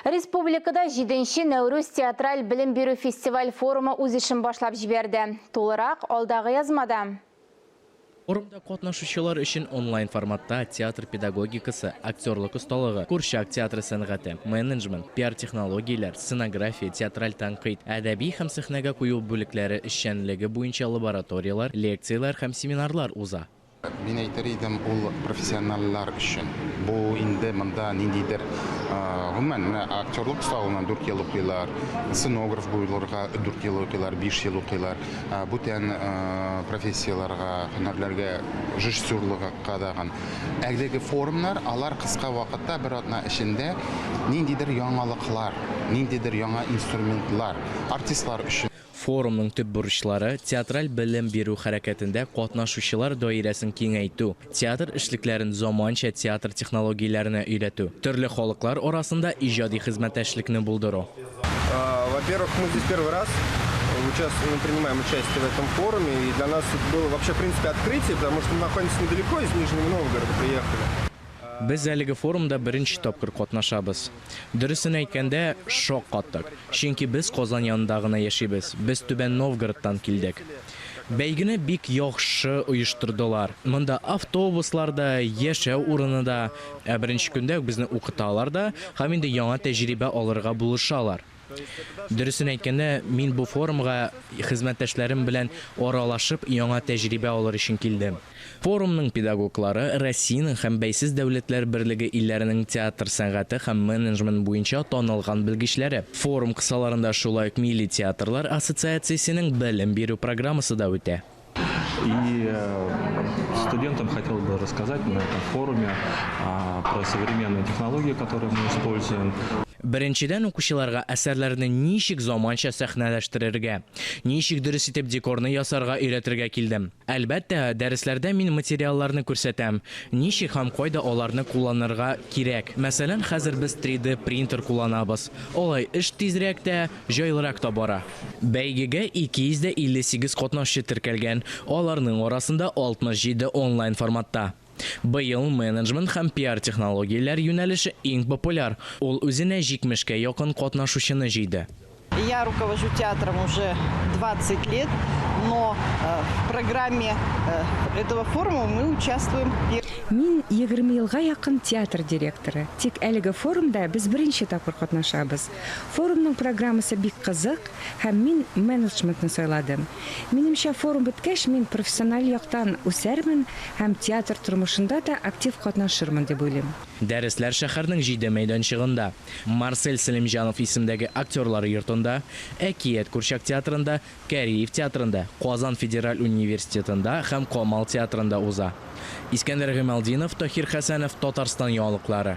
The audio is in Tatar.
Республикада җиденче Нәүрүз театраль белем бирү фестиваль-форумы үз эшен башлап җибәрде. Тулырак, алдагы язмада. Форумда катнашучылар өчен онлайн форматта театр педагогикасы, актерлык осталыгы, курчак театры сәнгате, менеджмент, пиар-технологияләр, сценография, театраль тәнкыйть, әдәби һәм сәхнәгә кую бүлекләре эшчәнлеге буенча лабораторияләр, лекцияләр һәм семинарлар уза. Мин әйтер идем, ул профессиональләр өчен. Бу инде монда ниндидер, гомумән, менә актерлык осталыгына 4 ел укыйлар, сценограф булырга 4 ел укыйлар, 5 ел укыйлар. Бүтән профессияләргә, һөнәрләргә, режиссерлыкка тагын. Әлеге форумнар, алар кыска вакытта, бер атна эчендә ниндидер яңалыклар, ниндидер яңа инструментлар артистлар өчен. Форумның төп бурычлары, театраль белем бирү хәрәкәтендә катнашучылар даирәсен киңәйтү, театр эшлекләрен заманча театр технологияләренә өйрәтү, төрле халыклар арасында иҗади хезмәттәшлекне булдыру. Во-первых, мы здесь первый раз участвуем, принимаем участие в этом форуме, и для нас это было вообще, в принципе, открытие, потому что мы находимся недалеко, из Нижнего Новгорода приехали. Без әлеге форумда беренче тапкыр катнашабыз. Дөресен әйткәндә, шаккаттык. Чөнки без Казан янында гына яшибез. Без Түбән Новгородтан килдек. Бәйгене бик яхшы оештырдылар. Монда автобуслар да, яшәү урыны да. Ә беренче көндә үк безне укыталар да һәм инде яңа тәҗрибә алырга булышалар. Дөресен әйткәндә, мин бу форумга хезмәттәшләрем белән аралашып, яңа тәҗрибә алыр өчен килдем. Форумның педагоглары Россиянең һәм Бәйсез Дәүләтләр Берлеге илләренең театр сәнгате һәм менеджмент буенча танылган белгечләре. Форум кысаларында шулай ук Милли театрлар ассоциациясенең белем бирү программасы да үтә. И студентам хотел бы рассказать на этом форуме про современные технологии, которые мы используем. Беренчедән, укучыларга әсәрләрне ничек заманча сәхнәләштерергә, ничек дөрес итеп декорны ясарга өйрәтергә килдем. Әлбәттә, дәресләрдә мин материалларны күрсәтәм, ничек һәм кайда аларны кулланырга кирәк. Мәсәлән, хәзер без 3D принтер кулланабыз. Алай эш тизрәк тә, җайлырак та бара. Бәйгегә 258 катнашчы теркәлгән, аларның арасында 67 онлайн форматта. Быел менеджмент һәм пиар-технологияләр юнәлеше иң популяр, ул үзенә 70 кә якын катнашучыны җыйды. Я руковожу театром уже 20 лет, но в программе этого форума мы участвуем. Мин 20 елга якын театр директоры. Тик әлеге форумда без беренче тапкыр катнашабыз. Форумның программасы бик кызык һәм мин менеджментны сайладым. Минемчә, форум беткәч, мин профессиональ яктан үсәрмен һәм театр тормышында да актив катнашырмын дип уйлыйм. Дәресләр шәһәрнең җиде мәйданчыгында, Марсель Сәлимҗанов исемдәге Актерлар йортында, Әкият курчак театрында, Кариев театрында, Казан федераль университетында һәм Камал театрында уза. Искәндәр Гыймалтдинов, Таһир Хәсәнов, Татарстан яңалыклары.